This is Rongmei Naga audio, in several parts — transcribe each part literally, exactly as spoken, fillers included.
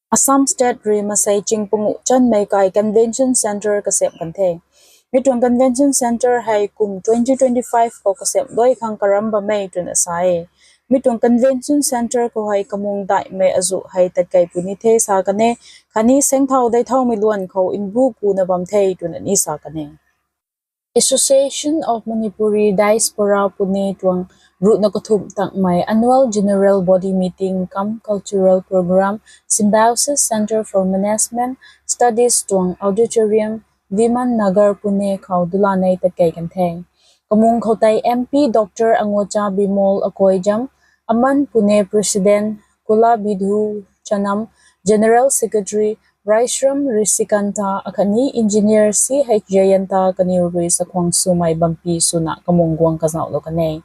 Assam State rui masei ching panguh chanmei kai Convention Centre kasem kan the. Mi tuang Convention Centre hei kum twenty twenty-five khou kasem dui khang karam bammei twna sa e. Mi tuang Convention Centre khou hei kamung daihmei azuh hei tatkei puni the sa kan e, khatni sengthau deithaumei luan khou mbu kuna bam the twna ni sa kan e. Association of Manipuri Diaspora Pune tuang ruhna kathumh tangmei Annual General Body Meeting cum Cultural Programme, Symbiosis Centre for Management Studies tuang auditorium, Viman Nagar, Pune khou dulanei tatkei kan the. Kamung khou tei M P Doctor Angocha Bimol Akoijam, Aman Pune President Kulabidhu Chanam, General Secretary Raishram Rishikanta akhatni Engineer C H Jayanta kaniw rui sakhwang swmei bampi swna kamung guang kazauhlou kan e.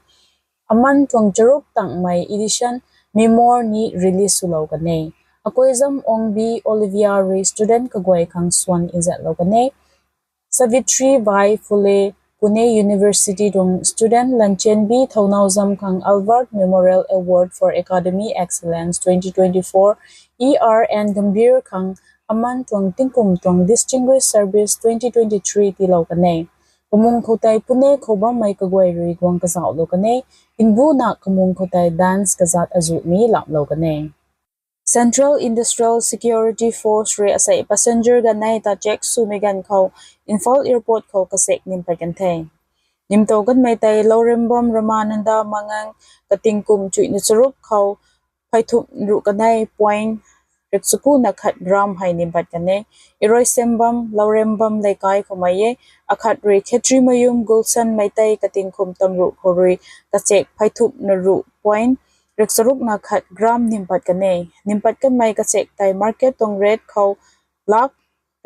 Aman tuang charuk tangmei edition Memoir ni release swlou kan e. Akoijam Ongbi Olivia rui student kaguay khang swan nzatlou kan e. Savitribai Phule, Pune University tuang student Lanchenbi Thounaojam khang Albert Memorial Award for Academic Excellence twenty twenty-four, E R N Gambhir khang Aman tuang tingkum tuang Distinguished Service twenty twenty-three tiilou kan e. Kamung khou tei Pune khou bammei kaguay rui guang kazauhlou kan e. Mbuna kamung khou tei dance kazat azuh ni lamhlou kan e. Central Industrial Security Force rui asei passenger ganv nei ta check swmei ganv khou Imphal Airport khou kasek nim pat kan the. Nimtow kanmei tei Lourembam Ramananda Mangang katingkum chuihna charuk khou pheithumh ruh kanei point rikchakuna khat gram hei nim pat kan e. Iroisembam, Lourembam Leikai khou mei e, akhat rui Khetrimayum Gulshan Meitei katingkum tamruh khou rui kasek pheithumhna ruh point rikcharukna khat gram nim pat kan e. Nim pat kanmei kasek tei market tuang rate khou lakh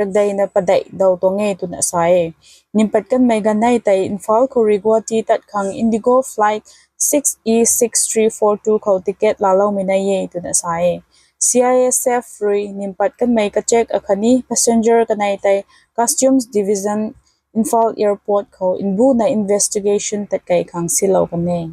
rikdeina padeih daw tuang e twna sa e. Nim pat kanmei ganv nei tei Imphal khou rui Guwahati tat khang Indigo Flight six E six three four two khou ticket laaloumei nai e twna sa e. C I S F rui nim pat kanmei kachek akhatni passenger kanei tei Customs Division Imphal Airport khou mbuna investigation tatkei khang silou kan e.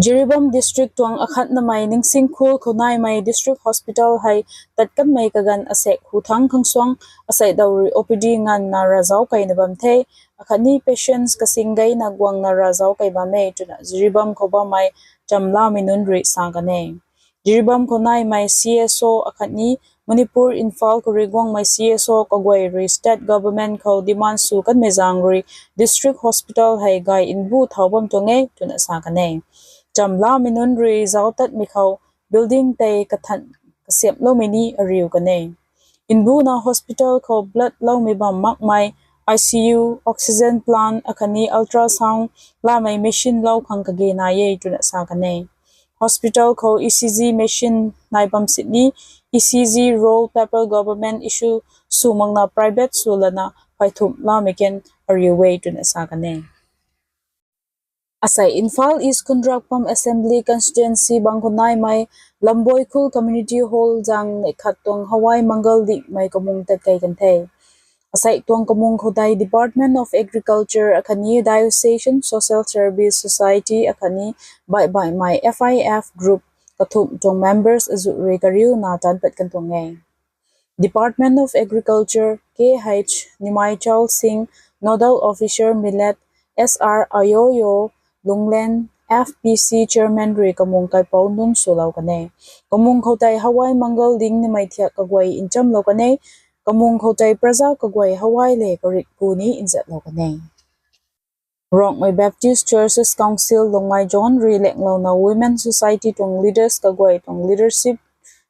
Jiribam District tuang akhatnamei Ningsingkhul khou naimei District Hospital hei tat kanmei kaganv asek hu thangc khang suang asei daw rui O P D nganvna ravzauc keyna bam the, akhatni patients kasing geyna guangna ravzauc key bam e twna Jiribam khou bammei chamlamei nunc rui sa kan e. Jiribam khou naimei C S O akhatni Manipur Imphal khou rui guangmei C S O kaguay rui state government khou demand sw kanmei zaeng rui district hospital hei gay mbu thau bam tuang e twna sa kan e. Chamlamei nunc rui zauc tatmei khou building tei kathan kasiamhloumei ni ariu kan e. Mbuna hospital khou blood loumei bam makmei, I C U, oxygen plant akhatni ultrasound lamei machine lou khang kage nai e twna sa kan e. Hospital khou E C G machine nai bam sini, E C G roll paper government issue sw makna private sw lana pheithumh lamei kan ariu e twna sa kan e. Asei Imphal East Khundrakpam Assembly Constituency bang khou naimei Lamboikhul Community Hall zaeng neih khat tuang Hawai Mangal dingmei kamung tatkei kan the. Asei tuang kamung khou tei Department of Agriculture akhatni Diocesan Social Service Society akhatni baihbaihmei F I F group kathumh tuang members azuh rui kariuna tanc pat kan tuang e. Department of Agriculture, K H Nimaichal Singh, Nodal Officer Millet, S R Ayoyo, Lunglen, F P C Chairman rui kamung kaipouc nunc swlou kan e. Kamung khou tei Hawai Mangal ding nimei thiak kaguay nchamlou kan e. Kamung khou tei praja kaguay Hawai le karik ku ni nzatlou kan e. Rongmei Baptist Churches Council Lungmei Zone rui lenglouna Women Society tuang leaders kaguay tuang leadership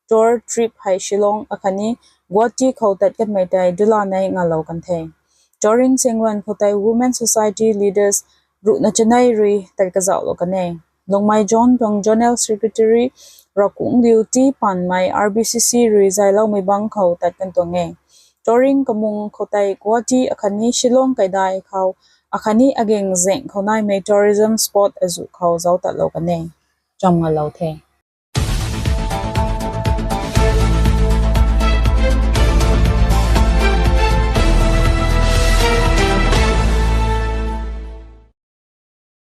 tour trip hei Shillong akhatni Guwahati khou tat kanmei tei dulanei ngalou kan the. Touring sengruan khou tei Women Society leaders ruhna chanei rui tat kazauhlou kan e. Lungmei Zone tuang Zonal Secretary Ravkungliu T Panmei R B C C rui zayloumei bang khou tat kan tuang e. Touring kamung khou tei Guwahati akhatni Shillong kaidai khou akhatni ageng zaeng khou naimei tourism spot azuh khou zauc tatlou kan e. Cham ngalou the.